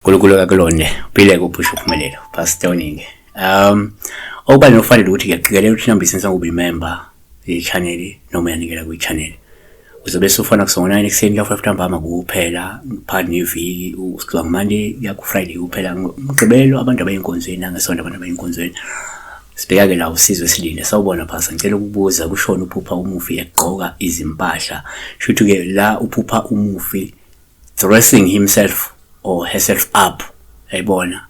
Nkulunkulu kakulonde uphile kuphusha uphumelelo Pastor Oningi. Okuba nofanele ukuthi ngiyaqikelela ukuthi inamba isenza ngoba imember ye-channel noma uyanikela kwi-channel. Uzobe usufona kusongo 9 ekuseni ka 5 ntambama kuphela phakathi neviki usuka ngoMonday kuya ku-Friday kuphela ngoMgqibelo abantu abayinkonzweni nangeSonto abantu abayinkonzweni. Sibheka-ke la uSizwe Silinde. Sawubona Pastor, ngicela ukubuza kushoni uphupha umufi egqoka izimpahla. Shuthi-ke la uphupha umufi dressing himself or herself up yayibona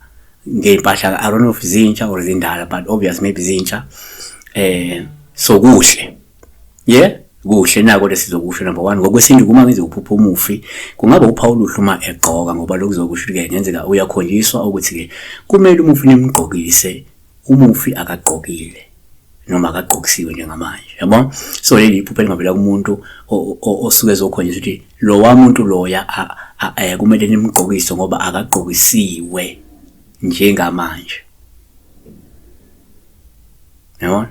ngey'mpahla I don't know if zintsha or zindala but obvious maybe zintsha so kuhle yeah kuhle nako lesizokusho number 1 ngokwesintu kuma ngenze uphupha umufi kungaba uphawu oluhle uma egqoka ngoba lokhu kuzokusho ukuthi-ke ngenzeka uyakhonjiswa ukuthi-ke kumele umufi nimgqokise umufi akagqokile noma akagqokisiwe njengamanje yabo. So leli iphupho elingavela kumuntu osuke ezokhonjiswa ukuthi lowa muntu loya kumele nimgqokise ngoba akagqokisiwe njengamanje yabona.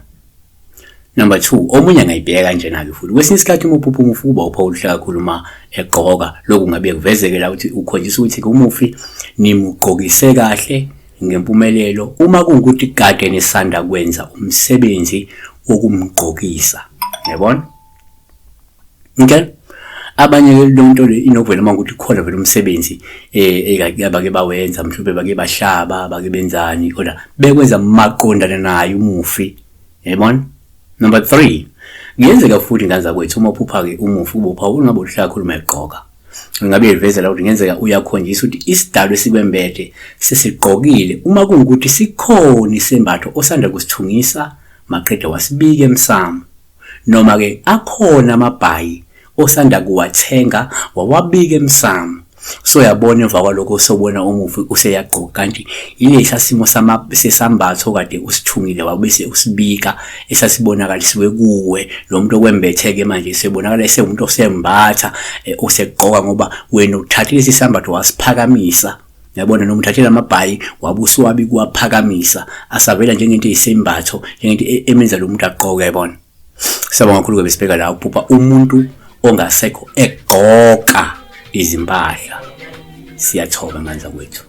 Number 2, omunye angayibheka kanjena-ke futhi kwesinye isikhathi uma uphupha umufi kuba uphawu oluhle kakhulu uma egqoka. Lokhu kungabe kuvezeke la ukuthi ukhonjiswa ukuthi umufi nimugqokise kahle ngempumelelo uma kuwukuthi kade nisanda kwenza umsebenzi wokumgqokisa yabona. Okay, abanye le nto le inokuvela uma ukuthi khona vele umsebenzi abake bawenza mhlawumbe bake bahlaba bake benzani kodwa bekwenza maqondana naye umufi yabona. Number 3, kuyenzeka futhi ngane zakwethu uma uphupha-ke umufi ube uphawu ungabe oluhle kakhulu uma egqoka. Ngabe ivezela ukuthi ngenzeka uyakhonjiswa ukuthi isidalo esikwembethe sesigqokile uma kuwukuthi sikhona isembatho osanda kusithungisa maqede wasibika emsamo noma-ke akhona amabhayi osanda kuwathenga wawabika emsamo. So yabona emva kwalokho sobona umufi useyagqoka kanti yilesa simo sesambatho kade usithungile wabese usibika esasibonakalisiwe kuwe lo muntu okwembethe-ke manje sebonakala esewumuntu osembatha osegqoka ngoba wena uthathe lesi sambatho wasiphakamisa yabona noma uthathela amabhayi wabusuwabi kuwaphakamisa asavela njengento eyisembatho njengento emenza lo muntu agqoke yabona. Siyabonga kakhulu ke besibheka la ukuphupha umuntu ongasekho egqoka izimpahla. Siyathoba ngane zakwethu.